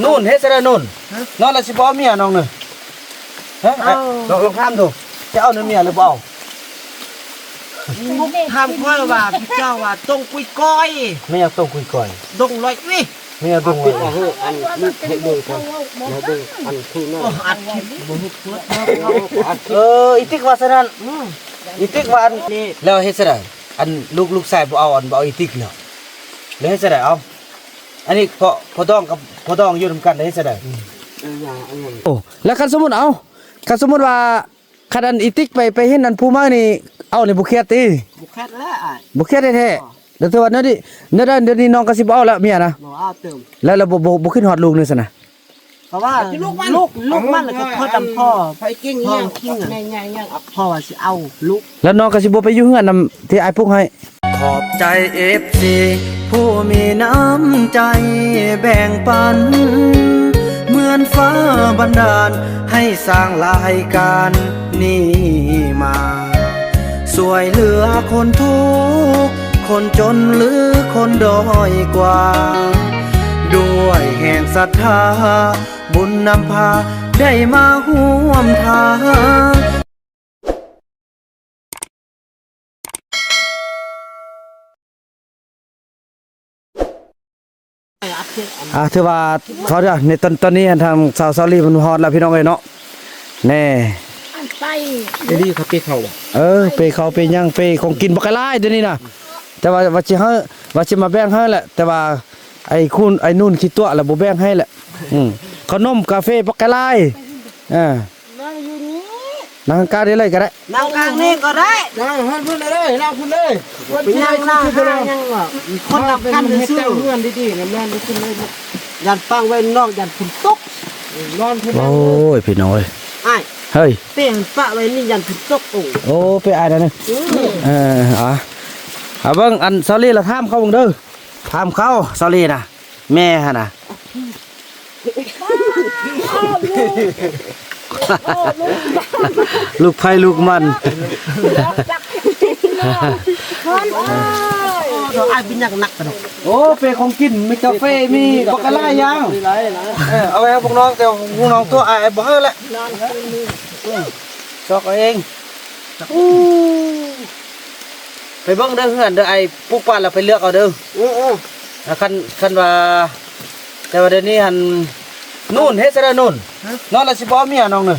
ນູນ ເຮັດຈັ່ງໃດນູນ? ຮະ? ນອນແລ້ວຊິບໍ່ເອົາເມຍນ້ອງເນີ? ຮະ? ເອົາ. ລອງ ລອງຖາມດູ ຈະເອົານຳເມຍຫຼືບໍ່ເອົາ? ມຸກຖາມຂ້ອຍວ່າ ເຈົ້າວ່າຕົງກຸຍກອຍ ແມ່ນຫຍັງຕົງກຸຍກອຍ? ດົງລອຍອຸຍ ແມ່ນຫຍັງດົງລອຍອຸຍ? ເອົາເຮີ ອັນ ເຮັດເບິ່ງກ່ອນ ເຮັດເບິ່ງ ອັນ ຄືນັ້ນ ໂອ້ ອັດຄລິບ ບໍ່ຮູ້ເປີດ ເອີ ອີຕິກວ່າຊັ້ນນັ້ນ ອືມ ອີຕິກວ່າອັນ ນີ້ ແລ້ວເຮັດຈັ່ງໃດ? ອັນ ລູກ ລູກຊາຍບໍ່ເອົາ ອັນ ບໍ່ເອົາອີຕິກແລ້ວ ແລ້ວເຮັດຈັ່ງໃດ? ເອົາ ອັນນີ້ພໍ່ ພໍ່ດອງກັບພໍ່ດອງຢູ່ນຳກັນ ແລ້ວເຮັດຈັ່ງໃດ? ອືມ ເອີ ຢ່າ ອັນນັ້ນ ໂອ້ ແລ້ວຄັນສົມມຸດ ເອົາ ຄັນສົມມຸດວ່າ ຄັນອັນອີຕິກໄປ ໄປເຫັນອັນຜູ້ໃໝ່ນີ້ ເອົານີ້ບໍ່ຄຽດຕິ? ບໍ່ຄຽດແລ້ວອ້າຍ ບໍ່ຄຽດແທ້ໆ ບໍ່ ແລ້ວຖືວ່າແນວນີ້ ແນວໃດ ດຽວນີ້ນ້ອງກໍຊິບໍ່ເອົາແລ້ວເມຍນະ ບໍ່ເອົາຕື່ມ ແລ້ວ ແລ້ວບໍ່ ບໍ່ ບໍ່ຄິດຮອດລູກນີ້ຊັ້ນນະ? ເພາະວ່າລູກ ລູກມັນກໍພໍດຳພໍ ໄປກິນຫຍັງ ກິນຫຍັງ ແມ່ນຫຍັງ ເພາະວ່າຊິເອົາລູກ ແລ້ວນ້ອງກໍຊິບໍ່ໄປຢູ່ເຮືອນນຳທີ່ອ້າຍປຸກໃຫ້. ຂอบใจ เอฟซี ผู้มีน้ำใจแบ่งปัน เหมือนฟ้าบันดาลให้สร้างรายการนี้มา ช่วยเหลือคนทุกข์ คนจนหรือคนด้อยกว่า ด้วยแห่งศรัทธา บุญนำพาได้มาร่วมทาง ອ່າ ຖືວ່າເຂົາເດີ ໃນຕອນ ຕອນນີ້ທາງສາວ ສາວລີເພິ່ນຮອດແລ້ວພີ່ນ້ອງເອີຍເນາະ ແນ່ ອັນໄປ ເດລີເຂົາເປເຂົ້າ ເອີ ເປເຂົ້າເປຫຍັງ ເປຂອງກິນບັກຫຼາຍດຽວນີ້ນະ ແຕ່ວ່າ ວ່າຊິໃຫ້ ວ່າຊິມາແບ່ງໃຫ້ແຫຼະ ແຕ່ວ່າໄອ້ຄູນ ໄອ້ນູນຂີ້ຕົວະລະບໍ່ແບ່ງໃຫ້ແຫຼະ ອືມ ຂະໜົມກາເຟບັກຫຼາຍ ເອີ ນັ່ງຢູ່ນີ້ ນັ່ງກາງນີ້ເລີຍກໍໄດ້ ນັ່ງກາງນີ້ກໍໄດ້ ນັ່ງເຮືອນພຸ້ນເລີຍ ນັ່ງພຸ້ນເລີຍ ໄປນັ່ງໜ້າຫ້າງຫຍັງວະ ຄົນລຳຄັນຊື່ໆ ເຮືອນດີໆ ນອນຢູ່ພຸ້ນເລີຍ ຢ້ານຟັງໄວ້ນອກ ຢ້ານຝົນຕົກ ນອນພຸ້ນ ໂອ້ຍ ພີ່ນ້ອງເອີຍ ອ້າຍ ເຮີ້ຍ ເປ້ຫັ້ນປະໄວ້ນີ້ ຢ້ານຝົນຕົກ ໂອ້ ໂອ້ ເປ້ອ້າຍນັ້ນ ອືມ ເອີ ອ່າ ເອົາເບິ່ງ ອັນ ສາວລີລະຖາມເຂົາເບິ່ງເດີ ຖາມເຂົາ ສາວລີນະ ແມ່ຫັ້ນນະ ລູກໃຜລູກມັນ ໂອ້ ເປັນຫຍັງໜັກກະດອກ ໂອ້ ເປັນຂອງກິນ ມີກາເຟ ມີບັກຫຼາຍຢ່າງ ເອີ ເອົາໄວ້ໃຫ້ພວກນ້ອງ ແຕ່ພວກນ້ອງຕົວະອ້າຍບໍ່ໃຫ້ລະ ຊອກເອົາເອງ ໄປເບິ່ງເດີເຮືອນເດີ ອ້າຍປຸກປານລະໄປເລືອກເອົາເດີ ເອີໆ ຄັນ ຄັນວ່າ ແຕ່ວ່າດຽວນີ້ຫັ້ນ ນູນ ເຮັດຈັ່ງໃດນູນ? ຮະ? ນອນແລ້ວຊິບໍ່ເອົາເມຍນ້ອງເນີ?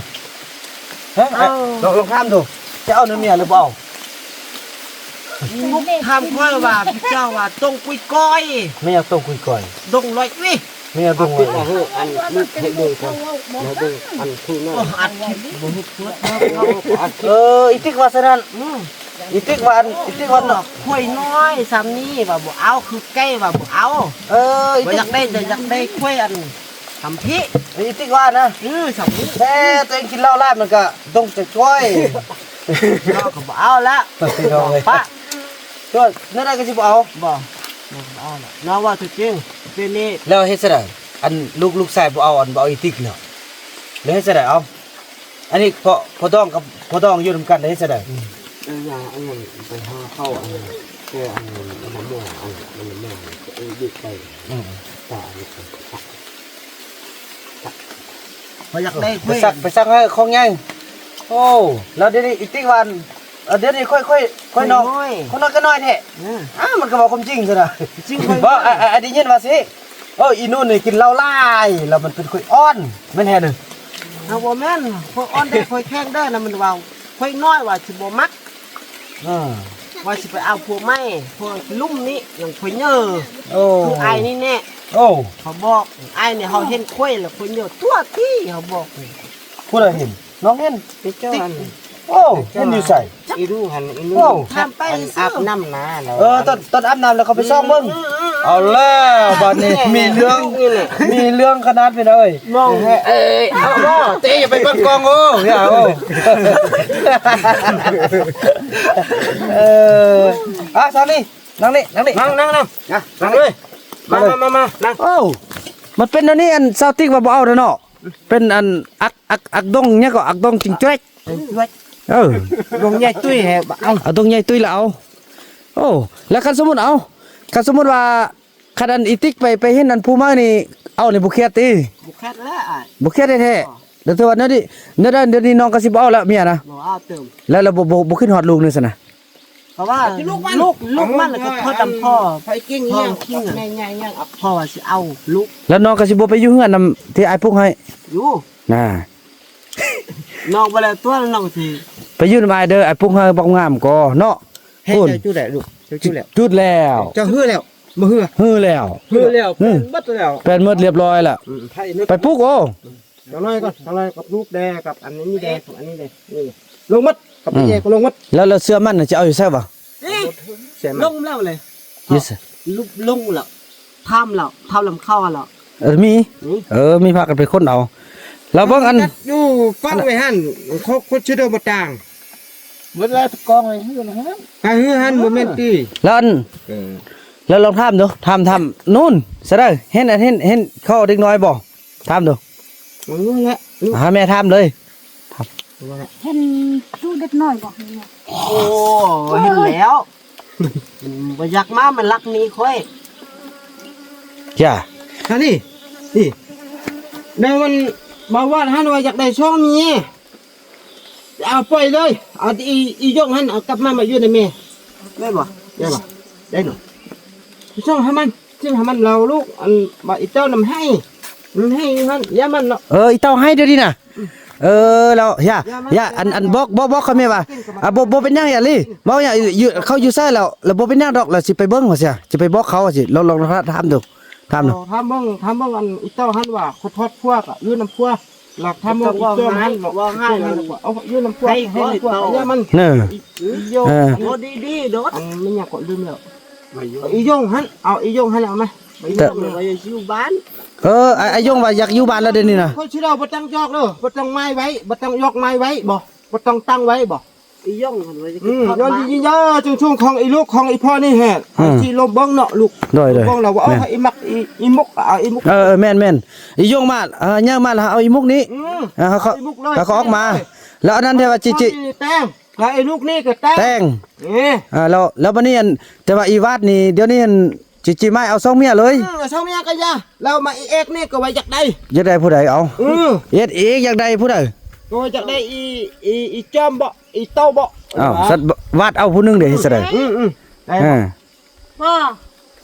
ຮະ? ເອົາ ລອງ ລອງຖາມດູ ຈະເອົານຳເມຍຫຼືບໍ່ເອົາ? ມຸກຖາມຂ້ອຍວ່າ ເຈົ້າວ່າຕົງກຸຍກອຍ ແມ່ນຫຍັງຕົງກຸຍກອຍ? ດົງລອຍອຸຍ ແມ່ນຫຍັງດົງລອຍອຸຍ? ເອົາເຮີ ອັນ ເຮັດເບິ່ງກ່ອນ ເຮັດເບິ່ງ ອັນ ຄືນັ້ນ ໂອ້ ອັດຄລິບ ບໍ່ຮູ້ເປີດ ເອີ ອີຕິກວ່າຊັ້ນນັ້ນ ອືມ ອີຕິກວ່າ ອີຕິກວ່າ ຄວາຍນ້ອຍຊ່ຳນີ້ວ່າບໍ່ເອົາ ຄືໄກ່ວ່າບໍ່ເອົາ ເອີ ອີຕິກ ບໍ່ຢາກໄດ້ ຢາກໄດ້ຄວາຍອັນ ສຳພີ ອີຕິກວ່ານະ ອື ສຳພີ ແຕ່ຕົວເອງກິນເຫຼົ້າຫຼາຍມັນກະດົງຈະຈ້ອຍ ເຮົາກໍບໍ່ເອົາລະ ປະ ແນວໃດກໍຊິບໍ່ເອົາ ບໍ່ ບໍ່ເອົາລະ ນ້ອງເວົ້າຖືກຈິງ ເປັນນີ້ ແລ້ວເຮັດຈັ່ງໃດ ອັນ ລູກ ລູກຊາຍບໍ່ເອົາ ອັນ ບໍ່ເອົາອີຕິກແລ້ວ ແລ້ວເຮັດຈັ່ງໃດ ເອົາ ອັນນີ້ພໍ່ ພໍ່ດອງກັບພໍ່ດອງຢູ່ນຳກັນໄດ້ ເຮັດຈັ່ງໃດ? ເອີ ຢ່າ ອັນນັ້ນໄປຫາເຂົາ ອັນນັ້ນ ແຕ່ອັນນັ້ນ ອັນນັ້ນບໍ່ ອັນນັ້ນບໍ່ ເອີ ຢຸດໄປ ອືມ ຕາ ເຂົາຢາກໄດ້ ໄປສັກ ໄປສັກໃຫ້ຂອງໃຫຍ່ ໂອ້ ແລ້ວດຽວນີ້ອີຕິກວ່າ ເອີ ດຽວນີ້ຂ້ອຍ ຂ້ອຍ ຂ້ອຍນ້ອງ ຂ້ອຍນ້ອຍ ຂ້ອຍນ້ອຍກໍນ້ອຍແທ້ ເອີ ອ້າ ມັນກໍເວົ້າຄວາມຈິງຊັ້ນນະ ຈິງ ບໍ່ ອ້າຍ ອ້າຍ ອ້າຍໄດ້ຍິນວ່າຊີ້ ເອີ ອີນູນນີ້ກິນເຫຼົ້າຫຼາຍ ແລ້ວມັນເປັນຂ້ອຍອ່ອນ ແມ່ນແທ້ເດີ ເຮົາບໍ່ແມ່ນ ຂ້ອຍອ່ອນເດີ ຂ້ອຍແຂງເດີ ນະມັນເວົ້າ ຂ້ອຍນ້ອຍວ່າຊິບໍ່ມັກ ເອີ ວ່າຊິໄປເອົາຜົວໃໝ່ ຜົວລຸ່ມນີ້ ຍັງຂ້ອຍເຍີ ໂອ້ ຄືອ້າຍນີ້ແນ່ ໂອ້ ເຂົາບອກ ອ້າຍນີ້ເຮົາເຫັນຂ້ອຍແລ້ວຂ້ອຍເຍີຕົວະຕິ ເຮົາບອກ ຜູ້ໃດເຫັນ? ນ້ອງເຫັນ ໄປເຈົ້າອັນ ໂອ້ ເຫັນຢູ່ໃສ? ອີດູຫັ້ນ ອີດູ ໂອ້ ຄັບ ອັນອາບນ້ຳນາແລ້ວ ເອີ ຕອນ ຕອນອາບນ້ຳແລ້ວເຂົາໄປສ່ອງເບິ່ງ ເອີ ເອີ ເອີ ເອົາແລ້ວ ບາດນີ້ມີເລື່ອງ ນີ້ແຫຼະ ມີເລື່ອງຂະໜາດພີ່ນ້ອງເອີຍ ນ້ອງ ເອີຍ ເອົາບໍ່ ເຕ ຢ່າໄປເບິ່ງກ້ອງ ໂອ້ ຢ່າ ໂອ້ ເອີ ອ່ະ ຊາລີ ນັ່ງນີ້ ນັ່ງນີ້ ນັ່ງ ນັ່ງ ນັ່ງ ນັ່ງເລີຍ ມາ ມາ ມາ ມາ ນັ່ງ ໂອ້ ມັນເປັນແນວນີ້ ອັນ ຊາວຕິກວ່າບໍ່ເອົາເດີເນາະ ເປັນອັນ ອັກ ອັກ ອັກດົງຫຍັງກໍ ອັກດົງຈິງຈວກ ເອີ ດົງໃຫຍ່ຕຸ້ຍແຮະ ເອົາ ເອົາດົງໃຫຍ່ຕຸ້ຍລະເອົາ ໂອ້ ແລ້ວຄັນສົມມຸດເອົາ ຄັນສົມມຸດວ່າ ຄັນອັນອີຕິກໄປ ໄປເຫັນອັນຜູ້ໃໝ່ນີ້ ເອົານີ້ບໍ່ຄຽດຕິ? ບໍ່ຄຽດແລ້ວອ້າຍ ບໍ່ຄຽດແທ້ໆ. ອໍ ແລ້ວຖືວ່າແນວນີ້ ແນວນັ້ນດຽວນີ້ນ້ອງກໍຊິບໍ່ເອົາແລ້ວເມຍນະ. ບໍ່ເອົາຕື່ມ ແລ້ວ ແລ້ວບໍ່ ບໍ່ ບໍ່ຄິດຮອດລູກນີ້ຊັ້ນນະ? ເພາະວ່າລູກ ລູກມັນກໍພໍດຳພໍ ໃຜເກັ່ງອີ່ຫຍັງ ພໍ່ຄິງ ແມ່ໃຫຍ່ຫຍັງ ພໍ່ວ່າຊິເອົາລູກ. ແລ້ວນ້ອງກໍຊິບໍ່ໄປຢູ່ເຮືອນນຳທີ່ອ້າຍປຸກໃຫ້? ຢູ່ ນະ ນ້ອງບໍ່ແລ້ວຕົວະ ນ້ອງຊິໄປຢູ່ນຳອ້າຍເດີ. ອ້າຍປຸກໃຫ້ບັກງາມກໍເນາະ. ເຮັດ ພຸ້ນ ເຈົ້າຈຸດແລ້ວລູກ ເຈົ້າຈຸດແລ້ວ ຈຸດແລ້ວ. ເຈົ້າຮື້ແລ້ວ ບໍ່ຮື້ ຮື້ແລ້ວ ຮື້ແລ້ວ ອືມ ແປ້ນໝົດແລ້ວ ແປ້ນໝົດລຽບຮ້ອຍລະ. ອືມ ໄປປຸກ ໂອ້ ຈັກໜ້ອຍກ່ອນ ຈັກໜ້ອຍກັບລູກແດ່ ກັບອັນນີ້ແດ່ ກັບອັນນີ້ແດ່ ນີ້ລົງໝົດ ກັບ ອືມ ເອກກໍລົງໝົດ. ແລ້ວ ແລ້ວເສື້ອມັນນະ ຈະເອົາຢູ່ໃສວະ? ເອີ ລົງແລ້ວເລີຍ ຢູ່ໃສ? ລົງແລ້ວ ຖາມແລ້ວ ຖາມລຳເຂົາແລ້ວ. ເອີ ມີ ເອີ ມີພາກັນໄປຄົ້ນເອົາ. ແລ້ວເບິ່ງອັນ ຢູ່ຝັງໄວ້ຫັ້ນ ເຂົາຄົນຊິເດີມາຕ່າງ ເບິດແລ້ວ ຕະກອງໄວ້ເຮືອນຫັ້ນ ຫາເຮືອນຫັ້ນ ບໍ່ແມ່ນຕິ? ແລ້ວອັນ ເອີ ແລ້ວລອງຖາມດູ ຖາມ ຖາມນູ້ນຊະເດີ ເຫັນ ເຫັນ ເຫັນເຂົາເດັກນ້ອຍບໍ່? ຖາມດູ. ເອີ ນັ້ນແຫຼະ ຫາແມ່ຖາມເລີຍ. ເຫັນ ເຫັນເດັກນ້ອຍບໍ່? ໂອ້ ເຫັນແລ້ວ ບໍ່ຢາກມາ ມັນລັກໜີຂ້ອຍ. ຈ້າ ອັນນີ້ ນີ້ ແນວມັນມາວາດຫັ້ນວ່າຢາກໄດ້ສອງເມຍ ເອົາປ່ອຍເລີຍ ເອົາອີ່ ອີ່ຢົງຫັ້ນ ເອົາກັບມາ ມາຢູ່ນຳແມ່ ໄດ້ບໍ່? ໄດ້ບໍ່? ໄດ້ເນາະ ສົ່ງໃຫ້ມັນ ຊິໃຫ້ມັນເລົ່າລູກ ອັນວ່າອີ່ເຕົ້ານຳໃຫ້ ນຳໃຫ້ຢູ່ຫັ້ນ ຢ່າມັນເນາະ. ເອີ ອີ່ເຕົ້າໃຫ້ດຽວນີ້ນະ. ເອີ ແລ້ວ ຢ່າ ຢ່າ ອັນ ອັນ ບອກ ບອກ ບອກເຂົາແມ່ວ່າ ອ່າ ບໍ່ ບໍ່ເປັນຫຍັງ ຢ່າລີ ເວົ້າຫຍັງ ຢູ່ ເຂົາຢູ່ໃສແລ້ວ ແລ້ວບໍ່ເປັນຫຍັງດອກ ແລ້ວຊິໄປເບິ່ງວ່າຊີ້ ຊິໄປບອກເຂົາວ່າຊີ້ ລອງ ລອງ ລອງຖາມດູ ຖາມດູ. ເອີ ຖາມເບິ່ງ ຖາມເບິ່ງ ອັນອີ່ເຕົ້າຫັ້ນວ່າ ຂ້ອຍຖອດຜົວກໍຢູ່ນຳຜົວ ແລ້ວຖາມເບິ່ງ ອີ່ເຈົ້າຫັ້ນເນາະ ເວົ້າໃຫ້ ເອົາຢູ່ນຳຜົວ ໃຫ້ນຳຜົວ ຢ່າມັນ ເອີ ອີ່ຢົງ ເອີ ບໍ່ດີໆດອກ ອັນແມ່ນຫຍັງກໍລືມແລ້ວ ອີ່ຢົງຫັ້ນ ເອົາອີ່ຢົງຫັ້ນເອົາມາ ອີ່ຢົງວ່າຢາກຢູ່ບ້ານ. ເອີ ອາ ອາຍົງວ່າຢາກຢູ່ບ້ານແລ້ວດຽວນີ້ນະ. ຄົນຊິເວົ້າບໍ່ຕ້ອງຢອກເດີ ບໍ່ຕ້ອງໝາຍໄວ້ ບໍ່ຕ້ອງຢອກໝາຍໄວ້ ບໍ່ ບໍ່ຕ້ອງຕັ້ງໄວ້ ບໍ່ ອີ່ຢອງຫັ້ນວ່າຢາກ ອືມ ເຮັດ ຍ້ອນ ມາ ຍິນດີເດີ ຊຸງໆຂອງອີ່ລູກຂອງອີ່ພໍ່ນີ້ແຮະ ອືມ ຊິລົມເບິ່ງເນາະລູກ ໂດຍໆ ລົມເບິ່ງແລ້ວວ່າ ແມ່ນ ເອົາໃຫ້ອີ່ມັກ ອີ່ ອີ່ມຸກ ເອົາອີ່ມຸກ ເອີ ເອີ ແມ່ນໆ ອີ່ຍົງມາ ເອີ ຍ່າງມາແລ້ວເອົາອີ່ມຸກນີ້ ອືມ ເອົາ ເອົາ ເອົາ ເອົາເຂົາອອກມາ ແລ້ວອັນນັ້ນແທ້ວ່າຈິ ຈິ ແຕ່ງ ແລ້ວໄອ້ລູກນີ້ກໍແຕ່ງ ແຕ່ງ ເອີ ອ່າ ແລ້ວ ແລ້ວບັດນີ້ອັນ ແຕ່ວ່າອີວາດນີ້ ດຽວນີ້ອັນ ຈິ ຈິມາເອົາສອງເມຍເລີຍ ອືມ ເອົາສອງເມຍກໍຢ່າ ແລ້ວມາອີເອກນີ້ກໍວ່າຢາກໄດ້ ຢາກໄດ້ຜູ້ໃດເອົາ ອືມ ເອກ ເອກຢາກໄດ້ຜູ້ໃດ ກໍວ່າຢາກໄດ້ອີ ອີ ອີຈອມບໍ ອີເຕົ້າບໍ ອ້າວ ສັດ ວາດເອົາຜູ້ໜຶ່ງເດ້ ເຮັດຈັ່ງໃດ ອືມ ອືມ ໄດ້ ອ່າ ບໍ່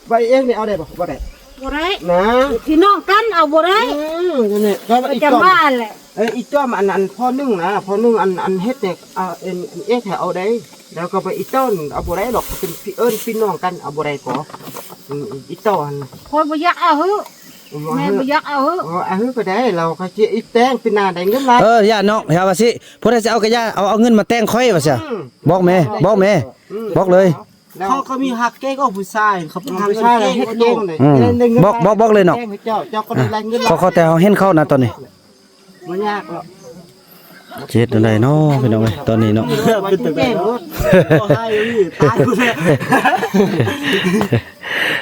ວ່າເອງນີ້ເອົາໄດ້ບໍ່? ບໍ່ໄດ້ ບໍ່ໄດ້ນະ ພີ່ນ້ອງກັນເອົາບໍ່ໄດ້ ອືມ ນີ້ ກໍວ່າອີກຈອມ ຈະວ່າແຫຼະ ເອີ ອີກຈອມອັນ ອັນພໍ່ໜຶ່ງນະ ພໍ່ໜຶ່ງອັນ ອັນເຮັດນີ້ ເອີ ເອງ ເອງໃຫ້ເອົາໄດ້ ແລ້ວກໍວ່າອີກຈອມເອົາບໍ່ໄດ້ດອກ ເປັນພີ່ ເອີ້ນພີ່ນ້ອງກັນເອົາບໍ່ໄດ້ກໍ ອືມ ອີກຈອມຫັ້ນ ຂ້ອຍບໍ່ຢາກເອົາ ແມ່ບໍ່ຢາກເອົາ ເອີ ເອົາຄືກໍໄດ້ ລາວກໍຊິອີກແຕ່ງປີໜ້າໄດ້ເງິນຫຼາຍ ເອີ ຢ່ານ້ອງ ຢ່າວ່າຊິ ຜູ້ໃດຊິເອົາກໍຢ່າ ເອົາ ເອົາເງິນມາແຕ່ງຂ້ອຍວ່າຊະ ອືມ ບອກແມ່ ບອກແມ່ ອືມ ບອກເລີຍ ເຂົາກໍມີຮັກເກັ່ງອອກຜູ້ຊາຍ ເຂົາເປັນ ອືມ ທາງ ຜູ້ຊາຍເຮັດເກັ່ງເລີຍ ອືມ ໄດ້ເງິນ ບອກ ບອກ ບອກເລີຍເນາະ ແຕ່ງໃຫ້ເຈົ້າ ເຈົ້າກໍໄດ້ເງິນ ເຂົາ ເຂົາແຕ່ເຮົາເຫັນເຂົານະຕອນນີ້ ບໍ່ຍາກດອກ ຊິເຮັດແນວໃດເນາະ ພີ່ນ້ອງເອີຍ ຕອນນີ້ເນາະ ເປັນຈັ່ງໃດເນາະ ຕາ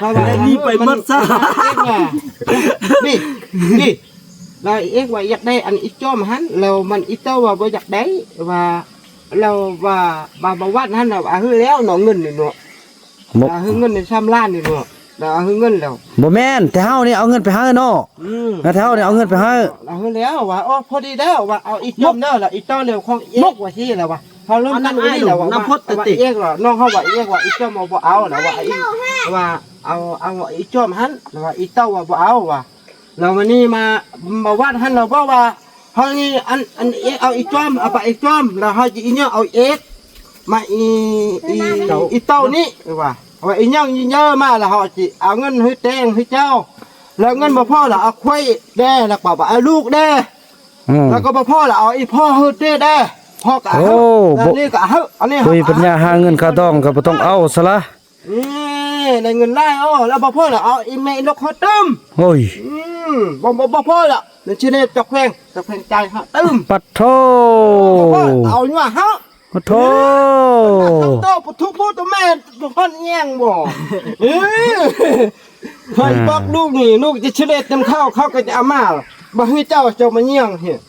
ຍ ໄດ້ໜີໄປໝົດຊະ ນີ້ ນີ້ ລາວເອງວ່າຢາກໄດ້ອັນອີກຈອມຫັ້ນ ແລ້ວມັນອີເຕົ້າວ່າບໍ່ຢາກໄດ້ ວ່າ ລາວວ່າ ວ່າບໍ່ວັດຫັ້ນນະ ວ່າເຮີແລ້ວເນາະ ເງິນນີ້ເນາະ ບໍ່ ວ່າເຮີເງິນນີ້ສາມລ້ານນີ້ເນາະ ລາວເຮີເງິນແລ້ວ ບໍ່ແມ່ນ ແຕ່ເຮົານີ້ເອົາເງິນໄປໃຫ້ເນາະ ອືມ ແຕ່ເຮົານີ້ເອົາເງິນໄປໃຫ້ ລາວເຮີແລ້ວວ່າ ອໍ ພໍດີແລ້ວວ່າເອົາອີກຈອມເດີ ລາວອີກຈອມແລ້ວຂອງເອກວ່າຊີ້ລາວວ່າ ເຮົາລົມກັນໄວ້ແລ້ວວ່າ ນ້ຳພົດຕະຕິ ເອກລະ ນ້ອງເຮົາວ່າເອກວ່າອີກຈອມບໍ່ເອົາລາວວ່າ ວ່າເອົາ ເອົາອີກຈອມຫັ້ນ ລາວວ່າອີເຕົ້າວ່າບໍ່ເອົາວ່າ ແລ້ວມື້ນີ້ມາ ມາວັດຫັ້ນລາວບອກວ່າ ເຮົານີ້ອັນ ອັນເອກເອົາອີກຈອມ ເອົາໄປອີກຈອມ ແລ້ວເຮົາຈະອີຫຍັງເອົາເອກ ມາອີ ອີ ອີເຕົ້ານີ້ວ່າ ວ່າອີຫຍັງອີເຢີມາ ແລ້ວເຮົາຈະເອົາເງິນໃຫ້ແຕ່ງໃຫ້ເຈົ້າ ແລ້ວເງິນບໍ່ພໍ ແລ້ວເອົາຄວາຍແດ່ ແລ້ວກໍວ່າເອົາລູກແດ່ ອືມ ແລ້ວກໍບໍ່ພໍ ແລ້ວເອົາອີພໍ່ໃຫ້ແດ່ ພໍ່ກໍເອົາ ໂອ້ ແລ້ວນີ້ກໍເອົາ ອັນນີ້ ບໍ່ມີປັນຍາຫາເງິນຄ່າດອງກໍບໍ່ຕ້ອງເອົາຊະລະ ນີ້ໄດ້ເງິນຫຼາຍ ໂອ້ ແລ້ວບໍ່ພໍລະ ເອົາອີແມ່ນົກເຮົາຕື່ມ ໂອ້ຍ ອືມ ບໍ່ ບໍ່ ບໍ່ພໍລະ ແລ້ວຊິໄດ້ເຈົ້າແຂວງ ເຈົ້າແຂວງຈ່າຍເຮົາຕື່ມ ປະໂທ ເອົາຫຍັງເຮົາ ປະໂທ ໂຕ ປະທຸ ປະທຸ ແມ່ນຮອດແຍງບໍ່ ເອີ ຂ້ອຍບອກລູກນີ້ ລູກຈະຊິເລັດນຳເຂົາ ເຂົາກໍຈະເອົາມາ ບໍ່ໃຫ້ເຈົ້າ ເຈົ້າມາແຍງເຮັດ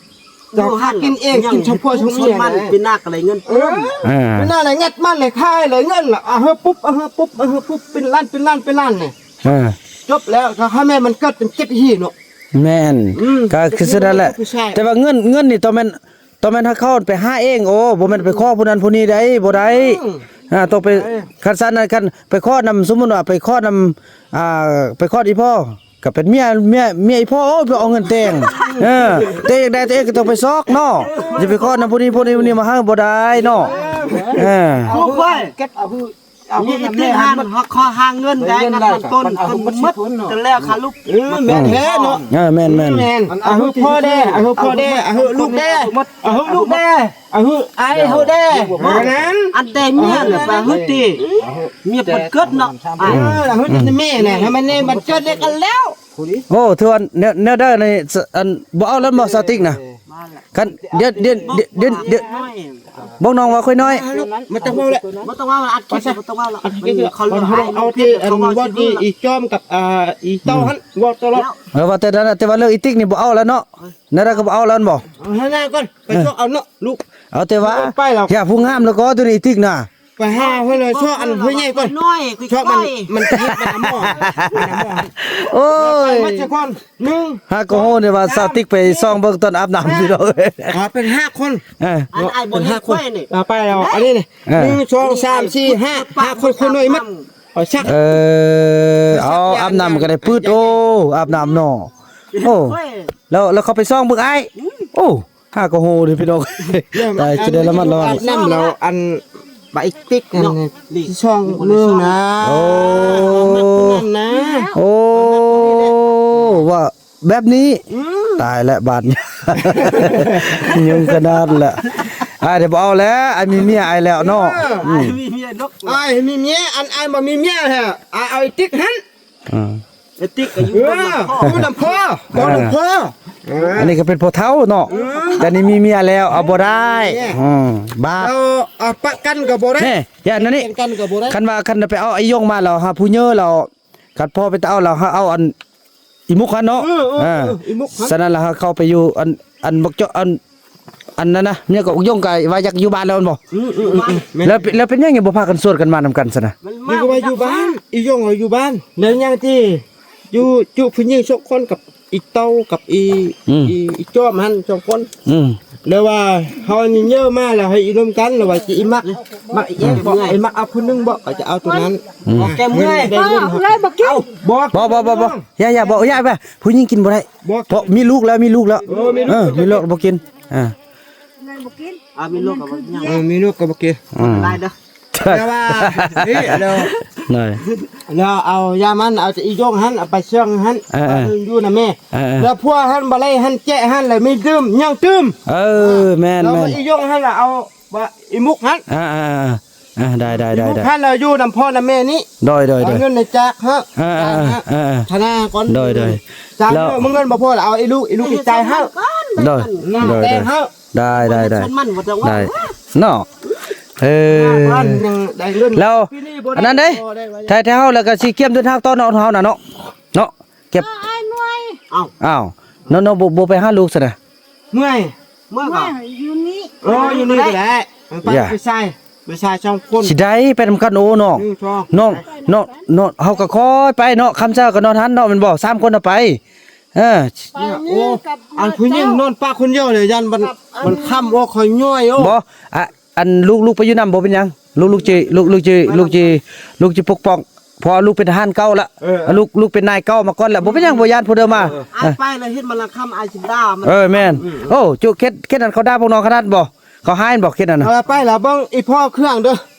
ເຈົ້າຫາກິນເອງ ກິນຊອງຜົວຊອງເມຍ ມັນເປັນໜ້າກໍໄດ້ເງິນ ເອີ ເອີ ເປັນໜ້າໄດ້ເງິນ ມັນໄດ້ຂາຍໄດ້ເງິນລະ ເອົາເຮີປຸບ ເອົາເຮີປຸບ ເອົາເຮີປຸບ ເປັນລ້ານ ເປັນລ້ານ ເປັນລ້ານນີ້ ເອີ ຈົບແລ້ວ ຖ້າແມ່ນມັນເກີດເປັນເຈັດຮີເນາະ. ແມ່ນ ອືມ ກໍຄືຊັ້ນນັ້ນແຫຼະ. ແຕ່ວ່າເງິນ ເງິນນີ້ຕ້ອງແມ່ນ ຕ້ອງແມ່ນໃຫ້ເຂົາໄປຫາເອງ. ໂອ້ ບໍ່ແມ່ນໄປຂໍຜູ້ນັ້ນຜູ້ນີ້ໄດ້ ບໍ່ໄດ້. ອືມ ອ່າ ຕ້ອງໄປ ເອີ ຄັນຊັ້ນນັ້ນ ຄັນໄປຂໍນຳ ສົມມຸດວ່າໄປຂໍນຳ ອ່າ ໄປຂໍອີ່ພໍ່ ກໍເປັນເມຍ ເມຍ ເມຍອີ່ພໍ່ ໂອ້ຍ ໄປເອົາເງິນແຕ່ງ. ເອີ ແຕ່ຢາກໄດ້ຕົວເອງກໍຕ້ອງໄປຊອກເນາະ. ຈະໄປຂໍນຳຜູ້ນີ້ ຜູ້ນີ້ ຜູ້ນີ້ມາໃຫ້ບໍ່ໄດ້ເນາະ. ເອີ ເອີ ເອົາຄືຂ້ອຍ ເກັບເອົາຄື ເອົາຄືນຳແມ່ຫັ້ນ ຂໍຫາເງິນໄດ້ນຳຕົ້ນ ເພິ່ນໝົດ ແລ້ວຄ່າລູກ. ເອີ ແມ່ນແທ້ເນາະ. ເອີ ແມ່ນໆ ເອົາຄືພໍ່ແດ່ ເອົາຄືພໍ່ແດ່ ເອົາຄືລູກແດ່ ເອົາຄືລູກແດ່ ເອົາຄືອ້າຍເຮົາແດ່. ອັນແຕ່ເມຍນະ ໄປເອົາຄືຕິ ເມຍເພິ່ນເກີດເນາະ. ເອີ ເອົາຄືແມ່ນະ ໃຫ້ມັນແນ່ ມັນເກີດໄດ້ກັນແລ້ວ. ໂອ້ ຖືວ່າແນວ ແນວໃດນີ້ ອັນ ບໍ່ເອົາແລ້ວບໍ່ ສາວຕິກນະ? ຄັນ ດຽວ ດຽວ ດຽວ ດຽວ ດຽວ ບອກນ້ອງວ່າຂ້ອຍນ້ອຍ ບໍ່ຕ້ອງເວົ້າແຫຼະ ບໍ່ຕ້ອງເວົ້າ ອັດຄລິບ ບໍ່ຕ້ອງເວົ້າແລ້ວ. ເຂົາເອົາທີ່ ອັນ ເວົ້າທີ່ອີຈອມກັບ ອ່າ ອີເຕົ້າຫັ້ນ ເວົ້າຕະຫຼອດ. ເອີ ວ່າແຕ່ນັ້ນ ແຕ່ວ່າເລື່ອງອີຕິກນີ້ບໍ່ເອົາແລ້ວເນາະ. ແນວໃດກໍບໍ່ເອົາແລ້ວແມ່ນບໍ່? ເອົາໃຫ້ນາກ່ອນ ໄປຊອກເອົາເນາະລູກ. ເອົາແຕ່ວ່າ ໄປແລ້ວ ຢ່າຜູ້ງາມແລ້ວກໍຕົວນີ້ອີຕິກນະ. ໄປຫາເພິ່ນເລີຍ ຊອກອັນຜູ້ໃຫຍ່ກ່ອນ ຊອກມັນ ມັນຈະເຮັດມັນນຳໝໍ ມັນນຳໝໍ. ໂອ້ຍ ມາຊະກ່ອນ ໜຶ່ງ ຫາກໍຮູ້ນີ້ວ່າສາວຕິກໄປສ່ອງເບິ່ງຕອນອາບນ້ຳ ພີ່ນ້ອງເອີຍ. ອ່າ ເປັນຫ້າຄົນ ເອີ ເປັນຫ້າຄົນ. ອ່າ ໄປເອົາອັນນີ້ນີ້ ເອີ ໜຶ່ງ ສອງ ສາມ ສີ່ ຫ້າ ຫ້າຄົນ ຄົນໜ້ອຍໝົດ. ເອີ ເອົາອາບນ້ຳກໍໄດ້ປຶດ. ໂອ້ ອາບນ້ຳເນາະ. ໂອ້ ແລ້ວ ແລ້ວເຂົາໄປສ່ອງເບິ່ງອ້າຍ. ໂອ້ ຫາກໍໂຫເດ້ພີ່ນ້ອງ. ຕາຍ ຈະໄດ້ລະມັດລະວັງ. ອາບນ້ຳແລ້ວ ອັນ ບາອີກຕິກ ອັນ ຊິຊ່ອງເມືອງນະ. ໂອ້ ໂອ້ ວ່າແບບນີ້. ອືມ ຕາຍແລ້ວບາດນີ້ ຫຍຸ້ງຂະໜາດແຫຼະ. ອ້າຍໄດ້ບໍ່ເອົາແລ້ວ ອ້າຍມີເມຍອ້າຍແລ້ວເນາະ. ເອີ ອືມ ອ້າຍມີເມຍ ອັນ ອ້າຍບໍ່ມີເມຍແທ້ ອ້າຍເອົາອີກຕິກຫັ້ນ. ອ່າ ໄອ້ຕິກກໍຢູ່ ເອີ ນຳພໍ່ ຢູ່ນຳພໍ່ ເອີ ພໍ່ນຳພໍ່. ເອີ ອັນນີ້ກໍເປັນພໍ່ເຖົ້າເນາະ. ເອີ ແຕ່ນີ້ມີເມຍແລ້ວ ເອົາບໍ່ໄດ້. ເມຍ ອືມ ບາບ ເອົາ ເອົາປະກັນກໍບໍ່ໄດ້. ແນ່ ຢ່ານັ້ນນີ້ ປະກັນກໍບໍ່ໄດ້. ຄັນວ່າ ຄັນໄປເອົາໄອ້ຢົງມາແລ້ວ ຫາຜູ້ເຍີແລ້ວ ຄັນພໍ່ໄປຕາເອົາແລ້ວ ຫາເອົາອັນ ອີໝຸກຫັ້ນເນາະ. ເອີ ເອີ ເອີ ອີໝຸກຫັ້ນ. ສະນັ້ນລະ ເຮົາເຂົ້າໄປຢູ່ອັນ ອັນບັກເຈາະ ອັນ ອັນນັ້ນນະ ເມຍກໍ ຢົງກໍວ່າຢາກຢູ່ບ້ານແລ້ວແມ່ນບໍ່? ອືມ ອືມ ອືມ ແມ່ນ. ແລ້ວ ແລ້ວເປັນຫຍັງຍັງບໍ່ພາກັນຊວນກັນມານຳກັນຊັ້ນນະ? ມັນກໍວ່າຢູ່ບ້ານ ອີຢົງວ່າຢູ່ບ້ານ ແລ້ວຫຍັງທີ່ຢູ່ ຢູ່ຜູ້ຍິງສອງຄົນກັບອີເຕົ້າກັບອີ ອືມ ອີ ອີຈອມຫັ້ນສອງຄົນ. ອືມ ແລ້ວວ່າເຮົານີ້ເຍີມາແລ້ວໃຫ້ອີລົມກັນ ແລ້ວວ່າຊິອີມັກ ມັກອີແອບບໍ່ ອືມ ອີມັກເອົາຜູ້ໜຶ່ງບໍ່ ກໍຈະເອົາຕົວນັ້ນ. ອືມ ແກເມື່ອຍ ໄດ້ເງິນ ເອົາເລີຍ ບໍ່ກິນ ບໍ່ ບໍ່ ບໍ່ ບໍ່ ບໍ່ ຢ່າ ຢ່າ ບໍ່ ຢ່າ ໄປ ຜູ້ຍິງກິນບໍ່ໄດ້. ບໍ່ ເພາະມີລູກແລ້ວ ມີລູກແລ້ວ. ເອີ ມີລູກ ເອີ ມີລູກບໍ່ກິນ. ອ່າ ບໍ່ກິນ ອ່າ ມີລູກກໍບໍ່ກິນ. ເອີ ມີລູກກໍບໍ່ກິນ. ອືມ ຫຼາຍເດີ. ແຕ່ວ່າ ນີ້ ແລ້ວ ໄດ້ ແລ້ວເອົາຢ່າມັນ ເອົາແຕ່ອີຢົງຫັ້ນ ເອົາໄປເຊື່ອງຫັ້ນ. ເອີ ເອີ ຢູ່ນຳແມ່. ເອີ ເອີ ແລ້ວພວກຫັ້ນບໍ່ໄດ້ຫັ້ນ ແຈະຫັ້ນ ແລ້ວມີດື່ມ ຍັງຕື່ມ. ເອີ ແມ່ນ ແລ້ວ ແມ່ນ ອີຢົງຫັ້ນ ແລ້ວເອົາ ວ່າອີໝຸກຫັ້ນ. ອ່າ ອ່າ ອ່າ ໄດ້ ໄດ້ ໄດ້ ອີໝຸກຫັ້ນລະຢູ່ນຳພໍ່ນຳແມ່ນີ້. ໂດຍ ໂດຍ ໂດຍ ເອົາເງິນໃນຈາກເຮົາ ອ່າ ອ່າ ອ່າ ອ່າ ອ່າ ທະນາກ່ອນ. ໂດຍ ໂດຍ ຈາກ ແລ້ວ ເງິນບໍ່ພໍລະເອົາອີລູກ ອີລູກອີຈ່າຍເຮົາ. ໂດຍ ໂດຍ ແຕ່ງເຮົາ. ໄດ້ ໄດ້ ໄດ້ ໄດ້ເນາະ. ເອີ ແລ້ວອັນນັ້ນເດ້ ຖ້າ ຖ້າເຮົາແລ້ວກໍຊິກຽມເດີນທາງຕໍ່ເນາະ ເຮົານະເນາະ ເນາະ. ເກັບ ອ້າຍເມື່ອຍ. ອ້າວ ເນາະ ເນາະ ບໍ່ ບໍ່ໄປຫາລູກຊັ້ນນະ. ເມື່ອຍ ເມື່ອຍ ຢູ່ນີ້. ເອີ ຢູ່ນີ້ກໍໄດ້ ໄປ ໄປຊາຍ ໄປຊາຍສອງຄົນ ຊິໄດ້ໄປນຳກັນ. ໂອ້ ນ້ອງ ນ້ອງ ນ້ອງ ນ້ອງ ເຮົາກໍຄ່ອຍໄປເນາະ ຄ່ຳເຊົ້າກໍນອນຫັ້ນເນາະ ແມ່ນບໍ່? ສາມຄົນເຮົາໄປ. ເອີ ໂອ້ ອັນຜູ້ຍິງນອນປະຄົນດຽວເລີຍ ຢ້ານມັນ ມັນຄ່ຳ. ໂອ້ ຂ້ອຍຍ້ອຍ. ໂອ້ ບໍ່ ອະ ອັນລູກ ລູກໄປຢູ່ນຳບໍ່ເປັນຫຍັງ. ລູກ ລູກຊິ ລູກ ລູກຊິ ລູກຊິ ລູກຊິປົກປ້ອງ ເພາະວ່າລູກເປັນທະຫານເກົ່າລະ. ເອີ ເອີ ລູກ ລູກເປັນນາຍເກົ່າມາກ່ອນລະ ບໍ່ເປັນຫຍັງ ບໍ່ຢ້ານຜູ້ເດີມາ. ເອີ ອ້າຍໄປລະເຮັດມັນລະຄ່ຳ ອ້າຍຊິດ່າມັນ. ເອີ ແມ່ນ. ໂອ້ ຈຸເຂດ ເຂດນັ້ນເຂົາດ່າພວກນ້ອງຂະໜາດບໍ່? ເຂົາຮ້າຍບໍ່ເຂດນັ້ນນະ? ເອີ ໄປລະເບິ່ງອີພໍ່ເຄື່ອງເດີ.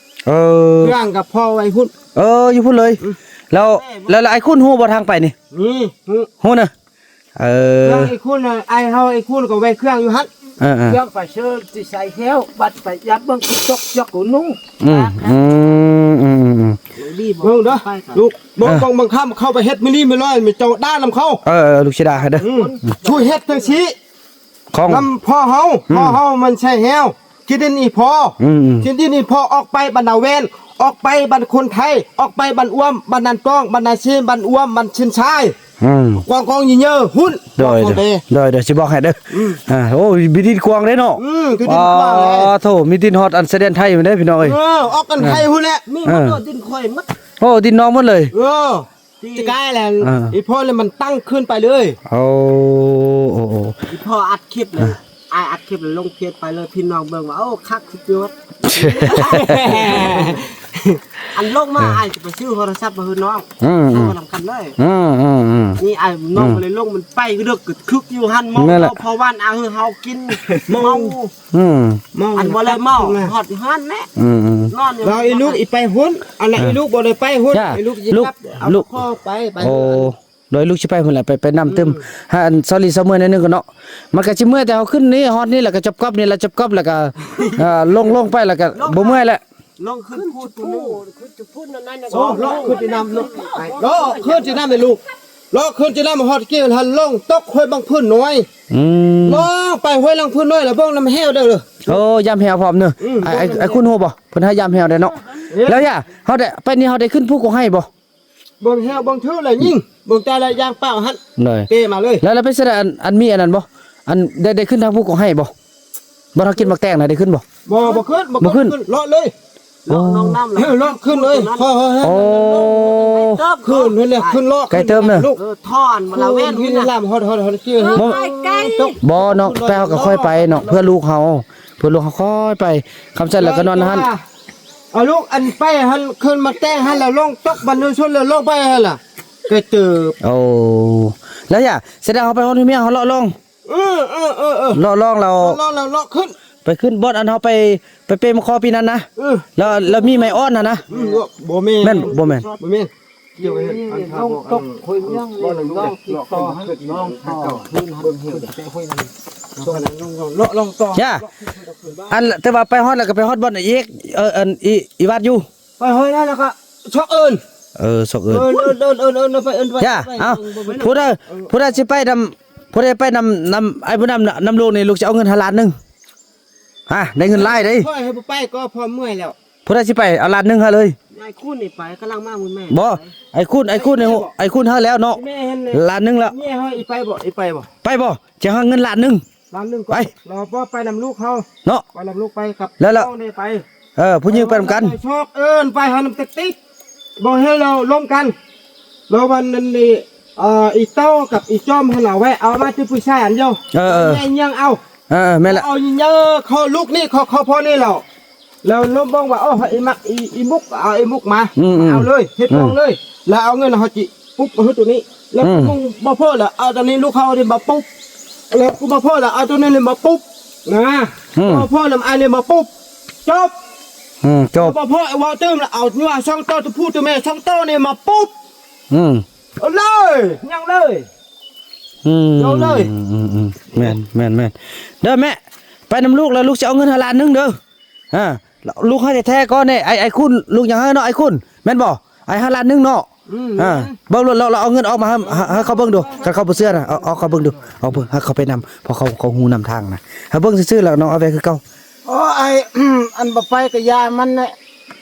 ເອີ ເຄື່ອງກັບພໍ່ໄວ້ພຸ້ນ. ເອີ ຢູ່ພຸ້ນເລີຍ. ແລ້ວ ແລ້ວ ແລ້ວອ້າຍຄຸນຮູ້ບໍ່ທາງໄປນີ້? ຮູ້ ຮູ້ນະ. ເອີ ເຄື່ອງອີກຄົນນະ ອ້າຍເຮົາອີກຄົນກໍໄວ້ເຄື່ອງຢູ່ຫັ້ນ. ເອີ ເອີ ເຄື່ອງໄປເຊີນຊິໃສ່ແລ້ວ ບັດໄປຢັບເບິ່ງ ຕົກຈອກໂຕໜຸ່ງ. ອືມ ອືມ ອືມ ອືມ ເບິ່ງເດີລູກ ເບິ່ງ ເບິ່ງ ເບິ່ງຄ່ຳເຂົ້າໄປເຮັດມື້ນີ້ມື້ລອຍ ມີເຈົ້າດ່ານຳເຂົາ. ເອີ ເອີ ລູກຊິດ່າໃຫ້ເດີ. ອືມ ຊ່ວຍເຮັດຈັ່ງຊີ້ ຂອງນຳພໍ່ເຮົາ. ອືມ ພໍ່ເຮົາມັນໃຊ້ແຮວ ທີ່ດິນອີ່ພໍ່. ອືມ ທີ່ດິນອີ່ພໍ່ອອກໄປບ້ານນາແວນ ອອກໄປບ້ານຄົນໄທ ອອກໄປບ້ານອ້ວມ ບ້ານນານຕ້ອງ ບ້ານນາຊີນ ບ້ານອ້ວມ ບ້ານຊິນຊາຍ. ອືມ ກອງໆເຍີໆ ຫຸ້ນ. ໂດຍ ໂດຍ ໂດຍ ຊິບອກໃຫ້ເດີ. ອືມ ອ່າ ໂອ້ ມີດິນກວ້າງເດ້ເນາະ. ອືມ ຄືດິນກວ້າງເດ້. ອໍ ໂທ້ ມີດິນຮອດອັນຊາຍແດນໄທພຸ້ນເດ້ ພີ່ນ້ອງເອີຍ. ເອີ ອອກກັນໄທພຸ້ນແຫຼະ. ເອີ ມີໝົດ ດິນຂ້ອຍໝົດ. ໂອ້ ດິນນ້ອງໝົດເລີຍ. ເອີ ທີ່ ທີ່ກາຍແລ້ວ ອ່າ ອີ່ພໍ່ລະມັນຕັ້ງຂຶ້ນໄປເລີຍ. ໂອ້ ໂອ້ ໂອ້ ອີ່ພໍ່ອັດຄລິບເລີຍ ອ່າ ອ້າຍອັດຄລິບແລ້ວລົງເພຈໄປເລີຍ ພີ່ນ້ອງເບິ່ງວ່າ ໂອ້ ຄັກສຸດຍອດ ອັນລົງມາ ອ່າ ອ້າຍຈະໄປຊື້ໂທລະສັບມາໃຫ້ນ້ອງ ອືມ ໂທນຳກັນເລີຍ ອືມ ນີ້ອ້າຍນ້ອງ ອືມ ກໍເລີຍລົງ ມັນໄປກະເດິກກະຄຶກຢູ່ຫັ້ນ ມອງ ແມ່ນແຫຼະ ເອົາເຂົ້າຫວານອາໃຫ້ເຮົາກິນ ເມົາ ເມົາ ອືມ ເມົາ ອັນບໍ່ໄດ້ເມົາ ຮອດຢູ່ຫັ້ນແຫຼະ ອືມ ນອນຢູ່ ແລ້ວອີລູກອີໄປພຸ້ນ ອັນລະ ອ່າ ອີລູກບໍ່ໄດ້ໄປພຸ້ນ ຈ້າ ອີລູກຊິ ລູກ ກັບ ເອົາພໍ່ໄປ ໄປ ໂອ້ ໂດຍລູກຊິໄປພຸ້ນແຫຼະ ໄປ ໄປນຳຕື່ມ ອືມ ຫາອັນ ສອຣີ ເຊົາເມື່ອຍໜ້ອຍໜຶ່ງກ່ອນເນາະ ມັນກະຊິເມື່ອຍແຕ່ເຮົາຂຶ້ນນີ້ ຮອດນີ້ແລ້ວກະຈັບກັອບນີ້ ແລ້ວຈັບກັອບ ແລ້ວກະ ເອີ ລົງ ລົງໄປ ແລ້ວກະບໍ່ເມື່ອຍແຫຼະ ລົງຂຶ້ນພູດພຸ້ນ ຂຶ້ນພູດນັ້ນ ໂອ້ ເລາະຂຶ້ນທີ່ນຳ ເລາະຂຶ້ນທີ່ນຳໃຫ້ລູກ ເລາະຂຶ້ນທີ່ນຳ ຮອດກີ້ຫັ້ນ ລົງຕົກຫ້ວຍບັງພື້ນນ້ອຍ ອືມ ລົງໄປຫ້ວຍບັງພື້ນນ້ອຍ ແລ້ວເບິ່ງນຳແຮ້ວເດີ ໂອ້ ຢາມແຮ້ວພ້ອມເນີ ອືມ ອ້າຍ ອ້າຍ ອ້າຍຄຸນຮູ້ບໍ່ ເພິ່ນໃຫ້ຢາມແຮ້ວເດ້ເນາະ ເອີ ແລ້ວຢາ ເຮົາໄດ້ ໄປນີ້ເຮົາໄດ້ຂຶ້ນພູກອງໄຮບໍ່? ເບິ່ງແຮ້ວເບິ່ງຖືແລ້ວຍິງ ເບິ່ງແຕ່ລະຢ່າງເປົ້າຫັ້ນ ໂດຍ ເຕະມາເລີຍ ແລ້ວ ແລ້ວເປັນຈັ່ງໃດ ອັນ ອັນມີອັນນັ້ນບໍ່ ອັນໄດ້ ໄດ້ຂຶ້ນທາງພູກອງໄຮບໍ່? ບ່ອນເຮົາກິນໝາກແຕງນະ ໄດ້ຂຶ້ນບໍ່? ບໍ່ ບໍ່ຂຶ້ນ ບໍ່ຂຶ້ນ ບໍ່ຂຶ້ນ ເລາະເລີຍ ເລາະໜອງນ້ຳ ເລາະຂຶ້ນເລີຍ ໂອ້ ຂຶ້ນເລີຍ ຂຶ້ນເລາະ ໄກເຕີບເນີ ເອີ ທ່ອນມາລະແວ່ນ ຂຶ້ນລຳ ຮອດ ຮອດ ຮອດ ບໍ່ ບໍ່ນ້ອງ ໄປເຮົາກໍຄ່ອຍໄປເນາະ ເພື່ອລູກເຮົາ ເພື່ອລູກເຮົາຄ່ອຍໄປ ຄຳຊັ້ນແລ້ວກໍນອນຫັ້ນ ເອົາລູກອັນໄປຫັ້ນ ຂຶ້ນໝາກແຕງຫັ້ນ ແລ້ວລົງຕົກບັນນະຊົນ ແລ້ວລົງໄປຫັ້ນລະ ໄກເຕີບ ໂອ້ ແລ້ວຢາ ສະແດງເຮົາໄປຮອດເຮືອນເມຍ ເຮົາເລາະລອງ ເອີ ເອີ ເອີ ເອີ ເລາະລອງແລ້ວ ເລາະລອງແລ້ວເລາະຂຶ້ນ ໄປຂຶ້ນບ່ອນອັນເຮົາໄປ ໄປເປໝາກຄໍປີນັ້ນນະ ເອີ ແລ້ວ ແລ້ວມີໄມ້ອ່ອນຫັ້ນນະ ອືມ ບໍ່ແມ່ນ ແມ່ນບໍ່ແມ່ນ ບໍ່ແມ່ນ ດຽວໄປເຮັດອັນ ນ້ອງຕົກຫ້ວຍເມືອງນີ້ ນ້ອງຕິດຕໍ່ໃຫ້ນ້ອງຕໍ່ຄືນ ເບິ່ງເຫວ ເລາະ ເລາະຕໍ່ ຢ່າ ອັນ ແຕ່ວ່າໄປຮອດແລ້ວກໍໄປຮອດບ່ອນອີກ ເອີ ອັນ ອີ ອີວັດຢູ່ ໄປຮອດນັ້ນແລ້ວກໍຊອກເອີ້ນ ເອີ ຊອກເອີ້ນ ເອີ ເອີ້ນ ເອີ້ນ ເອີ້ນ ເອີ້ນ ເອີ້ນ ໄປ ເອີ້ນ ໄປ ຢ່າ ເອົາ ຜູ້ໃດ ຜູ້ໃດຊິໄປນຳ ຜູ້ໃດໄປນຳ ນຳ ອ້າຍບຸນນຳ ນຳລູກນີ້ ລູກຊິເອົາເງິນໃຫ້ລ້ານໜຶ່ງ ຮະ ໄດ້ເງິນຫຼາຍເດ້ ຂ້ອຍໃຫ້ບໍ່ໄປກໍພໍເມື່ອຍແລ້ວ ຜູ້ໃດຊິໄປ ເອົາລ້ານໜຶ່ງໃຫ້ເລີຍ ອ້າຍຄູນນີ້ໄປ ກຳລັງມາມື້ແມ່ ບໍ່ ອ້າຍຄູນ ອ້າຍຄູນນີ້ ອ້າຍຄູນໃຫ້ແລ້ວເນາະ ແມ່ເຫັນແລ້ວ ລ້ານໜຶ່ງແລ້ວ ແມ່ເຮົາອີໄປບໍ່ ອີໄປບໍ່ ໄປບໍ່ ຈະຫາເງິນລ້ານໜຶ່ງ ລ້ານໜຶ່ງກໍ ໄປ ລາວບໍ່ໄປນຳລູກເຮົາເນາະ ໄປນຳລູກໄປກັບ ແລ້ວ ແລ້ວ ນ້ອງໄດ້ໄປ ເອີ ຜູ້ຍິງໄປນຳກັນ ຊອກເອີ້ນໄປຫານຳຕິກໆ ບໍ່ໃຫ້ລາວລົມກັນ ແລ້ວວັນນັ້ນນີ້ ເອີ ອີເຕົ້າກັບອີຈອມຫັ້ນລະ ແວະເອົາມາແຕ່ຜູ້ຊາຍອັນດຽວ ເອີ ເອີ ແມ່ຍັງເອົາ ເອີ ແມ່ນລະ ເອົາຍິງເອີ ຂໍລູກນີ້ ຂໍ ຂໍພໍ່ນີ້ແລ້ວ ແລ້ວລົມເບິ່ງວ່າ ໂອ້ ອີມັກ ອີ ອີມຸກ ເອົາອີມຸກມາ ອືມ ເອົາເລີຍ ເຮັດ ອືມ ຂອງເລີຍ ແລ້ວເອົາເງິນເຮົາຈິປຸບມາໃຫ້ໂຕນີ້ ແລ້ວ ອືມ ກູບໍ່ພໍແລ້ວ ເອົາໂຕນີ້ລູກເຮົານີ້ມາປຸບ ແລ້ວກູບໍ່ພໍແລ້ວ ເອົາໂຕນີ້ມາປຸບ ນະ ອືມ ບໍ່ພໍແລ້ວ ອ້າຍນີ້ມາປຸບ ຈົບ ອືມ ຈົບ ບໍ່ພໍ ເວົ້າຕື່ມແລ້ວ ເອົາງົວສອງໂຕ ໂຕຜູ້ໂຕແມ່ສອງໂຕນີ້ມາປຸບ ອືມ ເອົາເລີຍ ຍັງເລີຍ ອືມ ເອົາເລີຍ ອືມ ອືມ ອືມ ແມ່ນ ແມ່ນ ແມ່ນ ເດີແມ່ ໄປນຳລູກແລ້ວ ລູກຊິເອົາເງິນໃຫ້ລ້ານໜຶ່ງເດີ ອ່າ ລູກໃຫ້ແທ້ໆກໍແນ່ ໄອ້ ໄອ້ຄຸນ ລູກຫຍັງເຮີເນາະ ໄອ້ຄຸນ ແມ່ນບໍ່? ໃຫ້ເຮົາລ້ານໜຶ່ງເນາະ ອືມ ອ່າ ເບິ່ງໂລດ ລອງ ລອງເອົາເງິນອອກມາໃຫ້ ໃຫ້ ໃຫ້ເຂົາເບິ່ງດູ ຄັນເຂົາບໍ່ເຊື່ອນະ ເອົາ ເອົາເຂົາເບິ່ງດູ ເອົາເບິ່ງ ໃຫ້ເຂົາໄປນຳ ເພາະເຂົາ ເຂົາຮູ້ນຳທາງນະ ໃຫ້ເບິ່ງຊື່ໆ ແລ້ວນ້ອງເອົາໄວ້ຄືເກົ່າ ໂອ້ ອ້າຍ ອັນບໍ່ໄປກໍຢ່າມັນແຫຼະ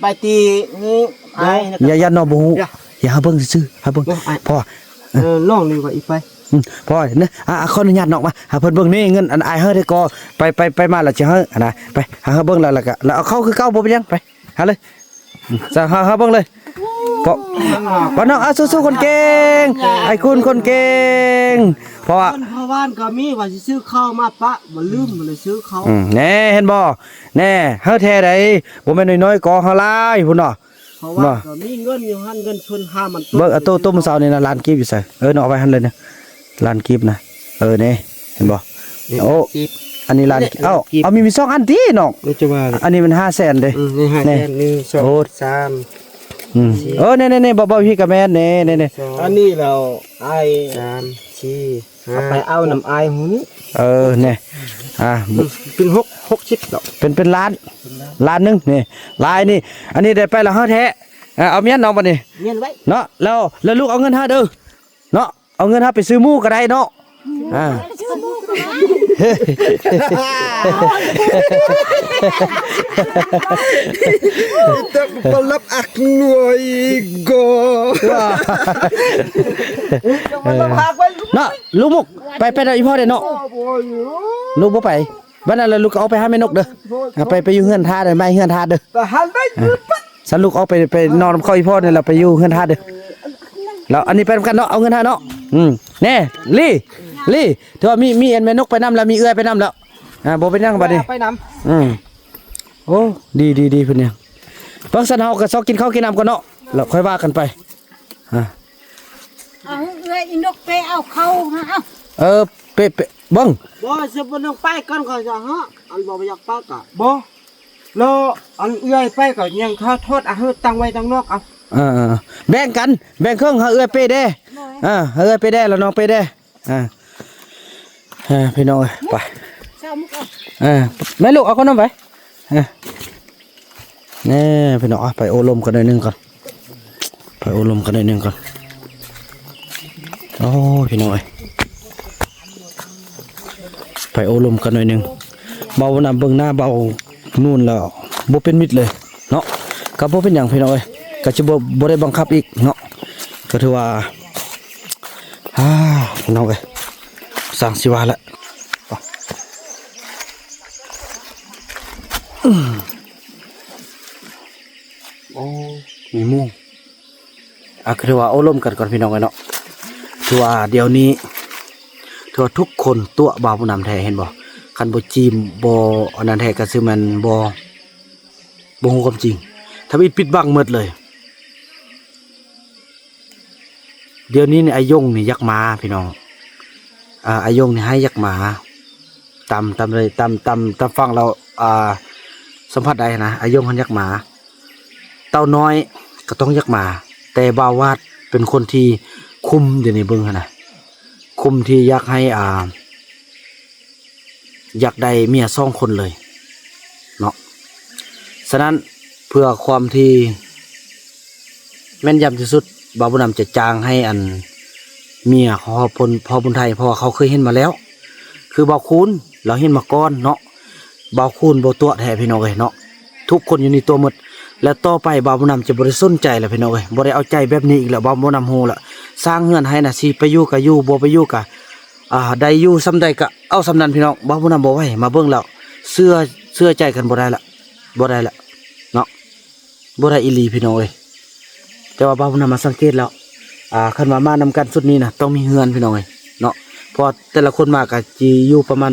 ໄປທີ່ນີ້ອ້າຍ ຢ່າ ຢ່ານ້ອງບໍ່ຮູ້ ຢ່າ ໃຫ້ເບິ່ງຊື່ໆ ໃຫ້ເບິ່ງ ບໍ່ ອ້າຍ ເພາະວ່າ ເອີ ນ້ອງນີ້ວ່າອີກໄປ ອືມ ພໍນະ ອ່າ ຂໍອະນຸຍາດນ້ອງມາ ໃຫ້ເພິ່ນເບິ່ງນີ້ ເງິນອັນອ້າຍໃຫ້ໄດ້ກໍ ໄປ ໄປ ໄປມາແລ້ວຈະໃຫ້ຫັ້ນນະ ໄປ ໃຫ້ເບິ່ງແລ້ວ ແລ້ວກໍ ແລ້ວເອົາເຂົ້າຄືເກົ່າ ບໍ່ເປັນຫຍັງ ໄປ ຫາເລີຍ ອືມ ຈະ ໃຫ້ ໃຫ້ເບິ່ງເລີຍ ເພາະ ວ່ານ້ອງ ອ່າ ສູ້ໆ ຄົນເກັ່ງ ອ້າຍຄຸນຄົນເກັ່ງ ເພາະວ່າ ເພິ່ນພໍ່ບ້ານກໍມີວ່າຊິຊື້ເຂົ້າມາປະ ບໍ່ລືມ ບໍ່ໄດ້ຊື້ເຂົ້າ ອືມ ແນ່ ເຫັນບໍ່ ແນ່ ເຮົາແທ້ໃດ ບໍ່ແມ່ນນ້ອຍໆ ກໍເຮົາຫຼາຍພຸ້ນເນາະ ເພາະວ່າກໍມີເງິນຢູ່ຫັ້ນ ເງິນຊົນຫ້າມັນ ເບິ່ງ ອ່າ ໂຕ ໂຕມື້ເຊົ້ານີ້ນະ ລ້ານກີບຢູ່ໃສ? ເອີ ເນາະ ເອົາໄວ້ຫັ້ນເລີຍນະ ລ້ານກີບນະ ເອີ ນີ້ ເຫັນບໍ່? ນີ້ ໂອ້ ກີບ ອັນນີ້ລ້ານ ນີ້ ເອົ້າ ກີບ ເອົາ ມີ ມີສອງອັນຕິນ້ອງ ນີ້ຈະວ່າ ອັນນີ້ມັນຫ້າແສນເດ້ ອືມ ນີ້ຫ້າແສນ ນີ້ ໜຶ່ງ ສອງ ໂອ້ ສາມ ອືມ ສີ່ ເອີ ນີ້ໆໆ ເບົາໆ ພີ່ກໍແມ່ນ ນີ້ໆໆ ອັນນີ້ແລ້ວ ອ້າຍ ສາມ ສີ່ ເອົາໄປເອົານຳອ້າຍຫູນີ້ ເອີ ນີ້ ອ່າ ເປັນຫົກ ຫົກສິບດອກ ເປັນ ເປັນລ້ານ ລ້ານໜຶ່ງນີ້ ຫຼາຍນີ້ ອັນນີ້ໄດ້ໄປລະເຮົາແທ້ ເອົາ ເອົາມ້ຽນນ້ອງບັດນີ້ ມ້ຽນໄວ້ເນາະ ແລ້ວ ແລ້ວລູກເອົາເງິນເຮົາເດີ ເນາະ ເອົາເງິນເຮົາໄປຊື້ໝູກໍໄດ້ເນາະ ອ່າ ເນາະ ລູກມຸກ ໄປ ໄປນຳອີ່ພໍ່ເດ້ເນາະ ລູກບໍ່ໄປ ບັດນັ້ນລະລູກກໍອອກໄປຫາແມ່ນົກເດີ ໄປ ໄປຢູ່ເຮືອນທ່າເດີ ໄປເຮືອນທ່າເດີ ສັນລູກອອກໄປ ໄປນອນນຳເຂົາອີ່ພໍ່ນີ້ລະ ໄປຢູ່ເຮືອນທ່າເດີ ແລ້ວອັນນີ້ໄປນຳກັນເນາະ ເອົາເງິນໃຫ້ເນາະ. ອືມ ແນ່ ລີ ລີ ຖືວ່າມີ ມີອັນແມ່ນົກໄປນຳແລ້ວ ມີເອື້ອຍໄປນຳແລ້ວ. ອ່າ ບໍ່ເປັນຫຍັງບັດນີ້ ໄປນຳ. ອືມ ໂອ້ ດີໆໆ ເພິ່ນນີ້ ເບິ່ງຊັ້ນເຮົາກໍຊອກກິນເຂົ້າກິນນ້ຳກ່ອນເນາະ ແລ້ວຄ່ອຍວ່າກັນໄປ. ອ່າ ເອົາເອື້ອຍອີນົກໄປເອົາເຂົ້າຫາ ເອົາ ເອີ ເປ ເປ ເບິ່ງ ບໍ່ ຊິບໍ່ນ້ອງໄປກ່ອນ ຂ້ອຍຈະຫາ ອັນບໍ່ຢາກໄປກະບໍ່ ແລ້ວອັນເອື້ອຍໄປກໍຍັງທອດ ທອດອາຫານຕັ້ງໄວ້ທາງນອກ. ເອົາ ເອີ ເອີ ແບ່ງກັນ ແບ່ງເຄິ່ງ ໃຫ້ເອື້ອຍເປແດ່. ໂດຍ ເອີ ໃຫ້ເອື້ອຍເປແດ່ ແລ້ວນ້ອງເປແດ່. ອ່າ ເອີ ພີ່ນ້ອງເອີຍ ໄປ ເອົາ ແມ່ລູກເອົາຂະໜົມໄປ. ເອີ ແນ່ ພີ່ນ້ອງ ອ່ະ ໄປໂອ້ລົມກັນໜ້ອຍໜຶ່ງກ່ອນ ໄປໂອ້ລົມກັນໜ້ອຍໜຶ່ງກ່ອນ. ໂອ້ ພີ່ນ້ອງເອີຍ ໄປໂອ້ລົມກັນໜ້ອຍໜຶ່ງ. ເບົານຳເບິ່ງໜ້າເບົານູນແລ້ວບໍ່ເປັນມິດເລີຍເນາະ ກໍບໍ່ເປັນຫຍັງພີ່ນ້ອງເອີຍ ກໍຊິບໍ່ ບໍ່ໄດ້ບັງຄັບອີກເນາະ ກໍຖືວ່າ ອ່າ ພີ່ນ້ອງເອີຍ ຊ່າງຊິວ່າລະ. ໂອ້ ມີໝູ່ ອ່າ ຄືວ່າໂອ້ລົມກັນກ່ອນພີ່ນ້ອງເອີຍເນາະ. ຄືວ່າດຽວນີ້ ຄືວ່າທຸກຄົນຕົວະບ່າວບຸນນຳແທ້ ເຫັນບໍ່? ຄັນບໍ່ຈີມ ບໍ່ອັນນັ້ນແທ້ ກໍຄືແມ່ນບໍ່ ບໍ່ຮູ້ຄວາມຈິງ ທຳອິດປິດບັງໝົດເລີຍ. ດຽວນີ້ນີ້ ອາຍົງນີ້ຢາກມາພີ່ນ້ອງ ອາ ອາຍົງນີ້ໃຫ້ຢາກມາ ຕາມ ຕາມ ຕາມ ຕາມ ຕາມຟັງແລ້ວ ອ່າ ສຳຜັດໄດ້ນະ ອາຍົງຫັ້ນຢາກມາ ເຕົ້ານ້ອຍກໍຕ້ອງຢາກມາ ແຕ່ບ່າວວາດເປັນຄົນທີ່ຄຸມ ດຽວນີ້ເບິ່ງຫັ້ນນະ ຄຸມທີ່ຢາກໃຫ້ ອ່າ ຢາກໄດ້ເມຍສອງຄົນເລີຍເນາະ. ສະນັ້ນເພື່ອຄວາມທີ່ແມ່ນຢຳທີ່ສຸດ ບ່າວບຸນນຳຈະຈ້າງໃຫ້ອັນເມຍຂອງພໍ່ບຸນ ພໍ່ບຸນໄທ ເພາະວ່າເຂົາເຄີຍເຫັນມາແລ້ວ ຄືບ່າວຄູນ ລາວເຫັນມາກ່ອນເນາະ. ບ່າວຄູນບໍ່ຕົວະແທ້ພີ່ນ້ອງເອີຍເນາະ ທຸກຄົນຢູ່ນີ້ຕົວະໝົດ ແລະຕໍ່ໄປບ່າວບຸນນຳຈະບໍ່ໄດ້ສົນໃຈແລ້ວພີ່ນ້ອງເອີຍ ບໍ່ໄດ້ເອົາໃຈແບບນີ້ອີກແລ້ວ. ບ່າວບຸນນຳຮູ້ລະ ສ້າງເຮືອນໃຫ້ນະ ຊິໄປຢູ່ກໍຢູ່ ບໍ່ໄປຢູ່ກໍ ອ່າ ໄດ້ຢູ່ສ່ຳໃດກໍເອົາສ່ຳນັ້ນພີ່ນ້ອງ. ບ່າວບຸນນຳບໍ່ໄຫວ ມາເບິ່ງແລ້ວ ເຊື່ອ ເຊື່ອໃຈກັນບໍ່ໄດ້ລະ ບໍ່ໄດ້ລະເນາະ ບໍ່ໄດ້ອີ່ຫຼີພີ່ນ້ອງເອີຍ. ແຕ່ວ່າບ່າວບຸນນຳມາສັງເກດແລ້ວ ອ່າ ຄັນວ່າມານຳກັນຊຸດນີ້ນະ ຕ້ອງມີເຮືອນພີ່ນ້ອງເອີຍເນາະ ເພາະວ່າແຕ່ລະຄົນມາກໍຊິຢູ່ປະມານ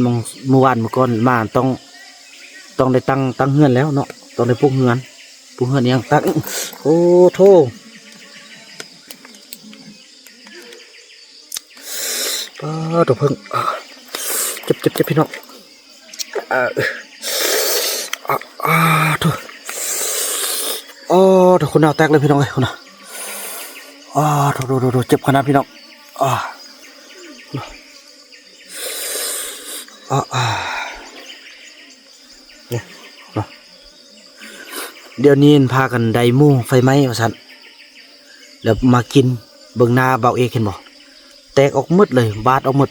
ມື້ວານມື້ກ່ອນມາ ຕ້ອງ ຕ້ອງໄດ້ຕັ້ງ ຕັ້ງເຮືອນແລ້ວເນາະ ຕ້ອງໄດ້ປຸກເຮືອນ ປຸກເຮືອນອີ່ຫຍັງຕັ້ງ. ໂອ້ໂທ້ ປາດ ຕົວເພິ່ງ ເຈັບ ເຈັບ ເຈັບ ພີ່ນ້ອງ. ເອີ ອາ ອາ ໂທ້ ໂອ້ ໂທ້ ຄົນໜາວແຕກເລີຍພີ່ນ້ອງເອີຍ ຄົນໜາວ ອາ ໂທ້ ໂທ້ ໂທ້ ເຈັບຂະໜາດພີ່ນ້ອງ ອາ ອາ ອາ ນີ້ເນາະ ດຽວນີ້ພາກັນໄດ້ໝູ່ໄຟໄໝ້ວ່າຊັ້ນ ແລ້ວມາກິນ ເບິ່ງໜ້າບ່າວເອກເຫັນບໍ່ ແຕກອອກໝົດເລີຍ ບາດອອກໝົດ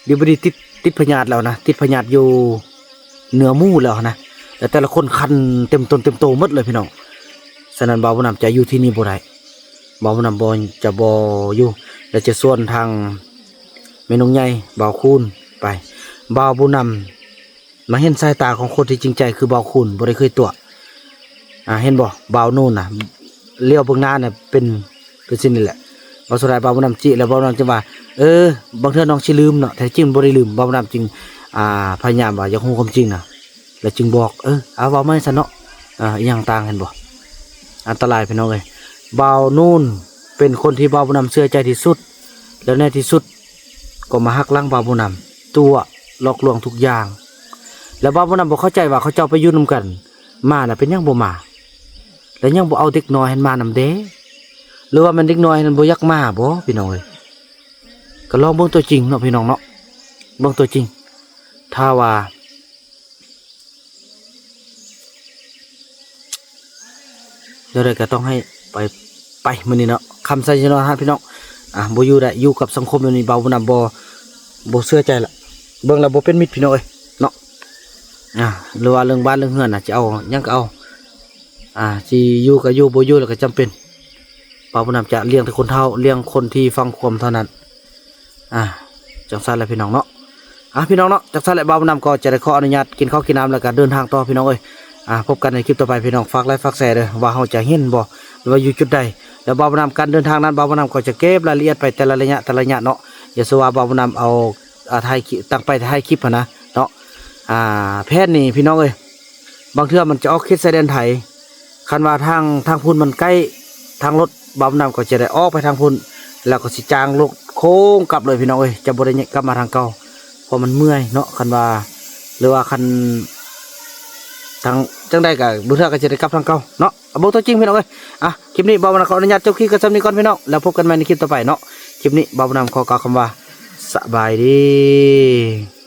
ດີບໍ່ດີຕິດ ຕິດພະຍາດແລ້ວນະ ຕິດພະຍາດຢູ່ເນື້ອໝູແລ້ວນະ ແລ້ວແຕ່ລະຄົນຄັນເຕັມຕົນເຕັມໂຕໝົດເລີຍພີ່ນ້ອງ. ສະນັ້ນບ່າວບຸນນຳຈະຢູ່ທີ່ນີ້ບໍ່ໄດ້ ບ່າວບຸນນຳບໍ່ ຈະບໍ່ຢູ່ ແລະຈະຊວນທາງແມ່ນົງໃຫຍ່ ບ່າວຄູນໄປ. ບ່າວບຸນນຳ ມາເຫັນສາຍຕາຂອງຄົນທີ່ຈິງໃຈຄືບ່າວຄູນ ບໍ່ໄດ້ເຄີຍຕົວະ ອ່າ ເຫັນບໍ່ ບ່າວນູນນະ ຫຼຽວເບິ່ງໜ້ານະ ເປັນ ເປັນຊີ້ນີ້ແຫຼະ. ເວົ້າສຸດທ້າຍບ່າວບຸນນຳຈິແລ້ວ ບ່າວບຸນນຳຈຶ່ງວ່າ ເອີ ບາງເທື່ອນ້ອງຊິລືມເນາະ ແທ້ຈິງບໍ່ໄດ້ລືມ. ບ່າວບຸນນຳຈຶ່ງ ອ່າ ພະຍາຍາມວ່າຢາກຮູ້ຄວາມຈິງນະ ແລ້ວຈຶ່ງບອກ ເອີ ເອົາ ເວົ້າໃໝ່ຊັ້ນເນາະ ອ່າ ອີ່ຫຍັງຕ່າງ ເຫັນບໍ່ ອັນຕະລາຍພີ່ນ້ອງເອີຍ. ບ່າວນູນເປັນຄົນທີ່ບ່າວບຸນນຳເຊື່ອໃຈທີ່ສຸດ ແລ້ວໃນທີ່ສຸດ ກໍມາຫັກຫຼັງບ່າວບຸນນຳ ຕົວະ ຫຼອກລວງທຸກຢ່າງ ແລ້ວບ່າວບຸນນຳບໍ່ເຂົ້າໃຈວ່າເຂົາເຈົ້າໄປຢູ່ນຳກັນ ໝານະເປັນຫຍັງບໍ່ມາ ແລ້ວຍັງບໍ່ເອົາເດັກນ້ອຍຫັ້ນມານຳແດ່ ຫຼືວ່າແມ່ນເດັກນ້ອຍຫັ້ນບໍ່ຢາກມາບໍ່ ພີ່ນ້ອງເອີຍ. ກໍລອງເບິ່ງຕົວຈິງເນາະ ພີ່ນ້ອງເນາະ ເບິ່ງຕົວຈິງ ຖ້າວ່າ ແນວໃດກໍຕ້ອງໃຫ້ໄປ ໄປມື້ນີ້ເນາະ ຄຳໄຊຊິນອນຫັ້ນພີ່ນ້ອງ. ອ່າ ບໍ່ຢູ່ໄດ້ ຢູ່ກັບສັງຄົມແບບນີ້ ບ່າວບຸນນຳບໍ່ ບໍ່ເຊື່ອໃຈລະ ເບິ່ງແລ້ວບໍ່ເປັນມິດພີ່ນ້ອງເອີຍເນາະ. ອ່າ ຫຼືວ່າເລື່ອງບ້ານເລື່ອງເຮືອນນະ ຈະເອົາຫຍັງກໍເອົາ ອ່າ ຊິຢູ່ກໍຢູ່ ບໍ່ຢູ່ແລ້ວກໍຈຳເປັນ ບ່າວບຸນນຳຈະລ້ຽງແຕ່ຄົນເຖົ້າ ລ້ຽງຄົນທີ່ຟັງຄວາມເທົ່ານັ້ນ. ອ່າ ຈັ່ງຊັ້ນແຫຼະພີ່ນ້ອງເນາະ. ອ່າ ພີ່ນ້ອງເນາະ ຈັ່ງຊັ້ນແຫຼະ ບ່າວບຸນນຳກໍຈະໄດ້ຂໍອະນຸຍາດກິນເຂົ້າກິນນ້ຳ ແລ້ວກໍເດີນທາງຕໍ່ພີ່ນ້ອງເອີຍ. ອ່າ ພົບກັນໃນຄລິບຕໍ່ໄປ ພີ່ນ້ອງຝາກໄລຄ໌ຝາກແຊເດີ້ ວ່າເຮົາຈະເຫັນບໍ່ ຫຼືວ່າຢູ່ຈຸດໃດ ແລ້ວບ່າວບຸນນຳ ການເດີນທາງນັ້ນ ບ່າວບຸນນຳກໍຈະເກັບລາຍລະອຽດໄປແຕ່ລະໄລຍະ ແຕ່ລະໄລຍະເນາະ. ຢ່າສູ່ວ່າບ່າວບຸນນຳເອົາ ອາ ຖ່າຍ ຕັ້ງໄປຖ່າຍຄລິບຫັ້ນນະເນາະ. ອາ ແຜນນີ້ພີ່ນ້ອງເອີຍ ບາງເທື່ອມັນຈະອອກເຂດຊາຍແດນໄທ. ຄັນວ່າທາງ ທາງພຸ້ນມັນໃກ້ທາງລົດ ບ່າວບຸນນຳກໍຈະໄດ້ອອກໄປທາງພຸ້ນ ແລ້ວກໍຊິຈ້າງລົດໂຄ້ງກັບເລີຍພີ່ນ້ອງເອີຍ ຈະບໍ່ໄດ້ກັບມາທາງເກົ່າ ເພາະມັນເມື່ອຍເນາະ. ຄັນວ່າ ຫຼືວ່າຄັນ ທາງ ຈັ່ງໃດກໍບາງເທື່ອກໍຈະໄດ້ກັບທາງເກົ່າເນາະ. ເອົາ ເບິ່ງຕົວຈິງພີ່ນ້ອງເອີຍ. ອ່ະ ຄລິບນີ້ບ່າວບຸນນຳຂໍອະນຸຍາດຈົບຄລິບກັນສ່ຳນີ້ກ່ອນພີ່ນ້ອງ ແລ້ວພົບກັນໃໝ່ໃນຄລິບຕໍ່ໄປເນາະ. ຄລິບນີ້ບ່າວບຸນນຳຂໍກ່າວຄຳວ່າ ສະບາຍດີ.